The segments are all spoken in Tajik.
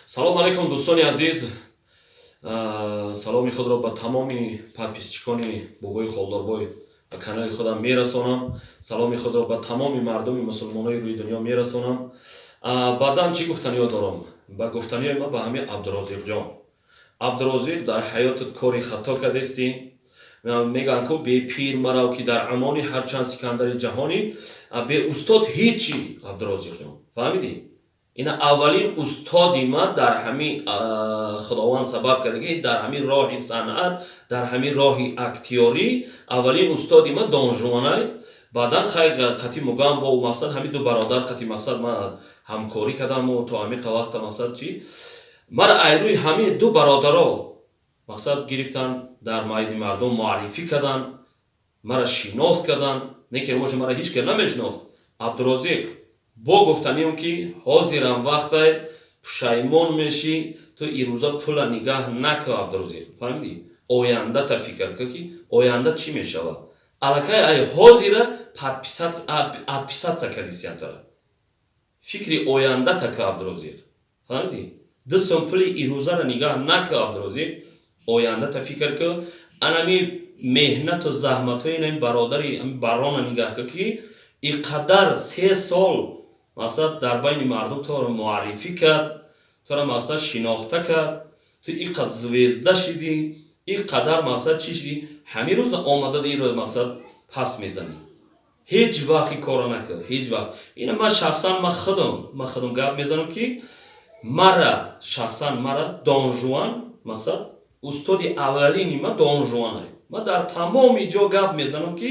Салом алейкум, дӯстони азиз. Саломи худро ба тамоми подписчикони Бобои Холдорбой ба канали худам мерасонам. Саломи худро ба тамоми мардуми мусулмонои рӯи дунё мерасонам. Баъдан чӣ гуфтаниё дорам? Ба гуфтаниёи ман ба ҳамин Абдурозиқҷон. Абдурозиқ, дар ҳаётат кори хато кардестӣ. Мегӯянд ку, бепир марав, ки дар амони, ҳарчанд Сикандари ҷаҳонӣ, беустод ҳечи. Абдурозиқҷон, фаҳмидӣ? Ина аввалин устоди ман дар ҳамин Худованд сабаб карда, ки дар ҳамин роҳи санъат, дар ҳамин роҳи актёрӣ аввалин устоди ман Донжуанай. Баъдан хай қати Мугам бо мақсад ҳамин ду бародар қати мақсад ман ҳамкорӣ кардаму то ҳамин вақта. Мақсад чӣ, мара айрӯи ҳамин ду бародаро мақсад гирифтан, дар майди мардум муаррифӣ карданд, мара шинос карданд. Не ки боша, мара ҳеҷ ка намешинохт. Абдурозиқ, бо гуфтанием, ки ҳозирам вақтай пушаймон мешӣ. Ту ирӯза пула нигаҳ нака, Абдурозиқ, фаҳмидӣ? Ояндата фикр кун, ки оянда чӣ мешавад. Аллакай ай ҳозира отписаться кардисиятара. Фикри ояндата ка, Абдурозиқ, фаҳмидӣ? 2 сом пули ирӯзара нигаҳ нака, Абдурозиқ, ояндата фикр кун. Анами меҳнату заҳматҳои ин бародари барона нигаҳ кун, ки и қадар 3 сол мақсад дар байни мардум туро муаррифӣ кард, туро мақсад шинохта кард. Ту и қад звезда шидӣ, и қадар мақсад чӣ шидӣ, ҳамин рӯз омада инро мақсад пас мезанӣ. Ҳеҷ вақт ин корро накард, ҳеҷ вақт. Ина ман шахсан, ман худам гап мезанам, ки мара шахсан, мара Донжуан мақсад устоди аввалини ма Донжуанай. Ман дар тамоми ҷо гап мезанам, ки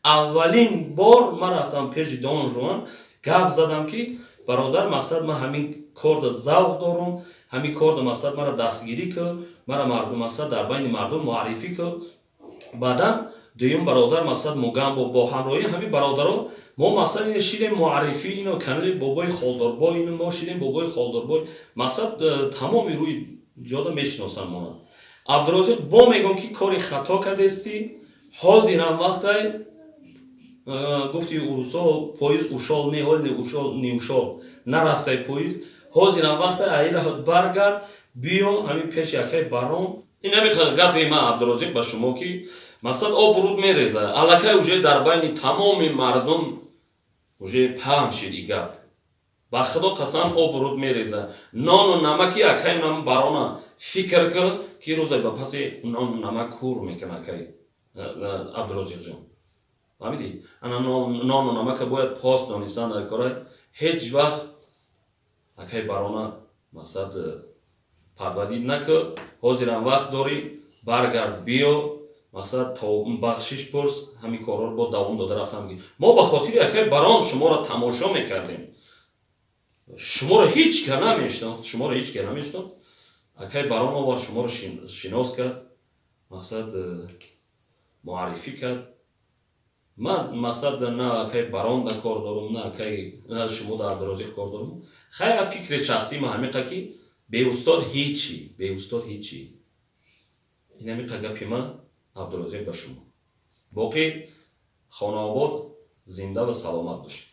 аввалин бор ман рафтам пеши Донжуан, гап задам, ки бародар, мақсад ман ҳамин корда завқ дорум, ҳамин корда мақсад мара дастгирӣ кун, мара мардум мақсад дар байни мардум муаррифӣ кун. Баъдан дуюм бародар мақсад Мугамбо, бо ҳамроҳии ҳамин бародаро мо мақсад ина шидем муаррифӣ, ино канали Бобои Холдорбой, ино мо шидем Бобои Холдорбой, мақсад тамоми рӯи ҷода мешиносанд мона. Абдурозиқ, бо мегӯм, ки кори хато кардестӣ. Ҳозирам вақтай, гуфти урусо, поезд ушёл не, ҳол не ушёл, не ушёл, нарафтай поезд. Ҳозирам вақтай, аира баргард, биё ҳамин пеши акай Баром. Ин ҳами гапи ман, Абдурозиқ, ба шумо, ки мақсад об руд мереза. Аллакай уже дар байни тамоми мардум уже паҳн шид и гап. Ба Худо қасам, об руд мереза. Нону намаки акай ман Барона фикр кун, ки рӯзе ба паси нону намак кур мекунад акай Абдурозиқҷон, фаҳмидӣ? Ана нону намака бояд пос донистан дар корай. Ҳеҷ вақт акай Барона мақсад подводить накун. Ҳозирам вақт дорӣ, баргард, биё, мақсад бахшиш пурс, ҳамин корҳоро бо давом дода рафтам. Мо ба хотири акай Барон шуморо тамошо мекардем. Шуморо ҳеҷ ка намешинохт, шуморо ҳеҷ ка намешинохт. Акай Барон овард, шуморо шинос кард, мақсад муаррифӣ кард. Ман мақсад на акай Барон да кор дорум, на акай шумо да Абдурозиқ кор дорум. Хайр, фикри шахсии ман ҳамиқа, ки беустод ҳичи, беустод ҳичи. Ин ҳамиқа гапи ман, Абдурозиқ, ба шумо. Боқӣ хонаобод, зинда ва саломат бошед.